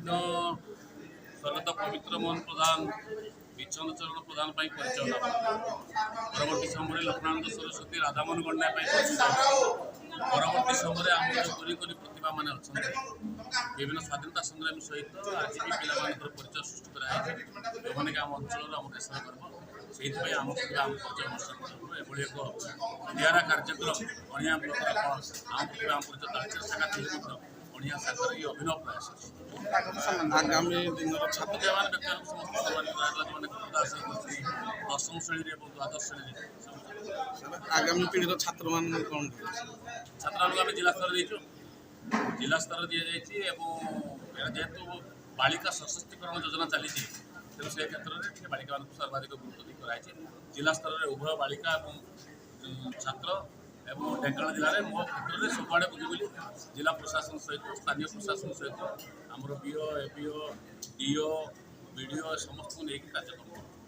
ମଧ୍ୟ ସ୍ୱର୍ଗତ ପବିତ୍ର ମୋହନ ପ୍ରଧାନ, ବିଚନ ଚରଣ ପ୍ରଧାନ ପାଇଁ ପରିଚୟ ଲାଭ। ପରବର୍ତ୍ତୀ ସମୟରେ ଲକ୍ଷ୍ମଣାନନ୍ଦ ସରସ୍ୱତୀ, ରାଧାମୋହନ ଗଣ୍ଡା ପାଇଁ ପରିଚିତ। ପରବର୍ତ୍ତୀ ସମୟରେ ଆମର ଯେଉଁ କୁନି କୁନି ପ୍ରତିଭାମାନେ ଅଛନ୍ତି, ବିଭିନ୍ନ ସ୍ୱାଧୀନତା ସଂଗ୍ରାମୀ ସହିତ ଆଜି ବି ପିଲାମାନଙ୍କର ପରିଚୟ ସୃଷ୍ଟି କରାଯାଇଛି, ଯେଉଁମାନେ କି ଆମ ଅଞ୍ଚଳର, ଆମ ଦେଶର ଗର୍ବ। ସେଇଥିପାଇଁ ଆମ ପ୍ରତିଭା ଆମ ପରିଚୟ ଅନୁଷ୍ଠାନ ତରଫରୁ ଏଭଳି ଏକ ନିଆରା କାର୍ଯ୍ୟକ୍ରମ କଣିହାଁ ବ୍ଲକର ଆମ ପ୍ରତିଭା ଆମ ପରିଚୟ ତାଳଚେର ଶାଖା ଥିଲେ ମଧ୍ୟ କଣିହାଁ ଶାଖାର ଏହି ଅଭିନବ ପ୍ରୟାସ ଅଛି। ଆଗାମୀ ଦିନର ଛାତ୍ର ପ୍ରତିଭାବାନ ବ୍ୟକ୍ତିମାନଙ୍କୁ ସମସ୍ତଙ୍କୁ ସମ୍ମାନିତ କରାଯାଇଥିଲା, ଯେଉଁମାନେ କୃତଦାସ କରିଛନ୍ତି ଦଶମ ଶ୍ରେଣୀରେ ଏବଂ ଦ୍ୱାଦଶ ଶ୍ରେଣୀରେ ସମସ୍ତେ। ଆଗାମୀ ପିଢ଼ିର ଛାତ୍ରମାନଙ୍କୁ କ'ଣ କହିବେ? ଛାତ୍ରମାନଙ୍କୁ ଆମେ ଜିଲ୍ଲା ସ୍ତରରେ ଦେଇଛୁ, ଜିଲ୍ଲା ସ୍ତରରେ ଦିଆଯାଇଛି ଏବଂ ଏହା ଯେହେତୁ ବାଳିକା ସଶକ୍ତିକରଣ ଯୋଜନା ଚାଲିଛି, ତେଣୁ ସେ କ୍ଷେତ୍ରରେ ଟିକେ ବାଳିକାମାନଙ୍କୁ ସର୍ବାଧିକ ଗୁରୁତ୍ୱ ଦେଇ କରାଯାଇଛି। ଜିଲ୍ଲା ସ୍ତରରେ ଉଭୟ ବାଳିକା ଏବଂ ଛାତ୍ର ଏବଂ ଢେଙ୍କାନାଳ ଜିଲ୍ଲାରେ ମୋ କ୍ଷେତ୍ରରେ ସବୁଆଡ଼େ ବୁଲି ବୁଲି ଜିଲ୍ଲା ପ୍ରଶାସନ ସହିତ, ସ୍ଥାନୀୟ ପ୍ରଶାସନ ସହିତ, ଆମର ବିଓ, ଏବିଓ, ଡିଓ, ବିଡ଼ିଓ ସମସ୍ତଙ୍କୁ ନେଇକି କାର୍ଯ୍ୟକ୍ରମ କରୁଛୁ।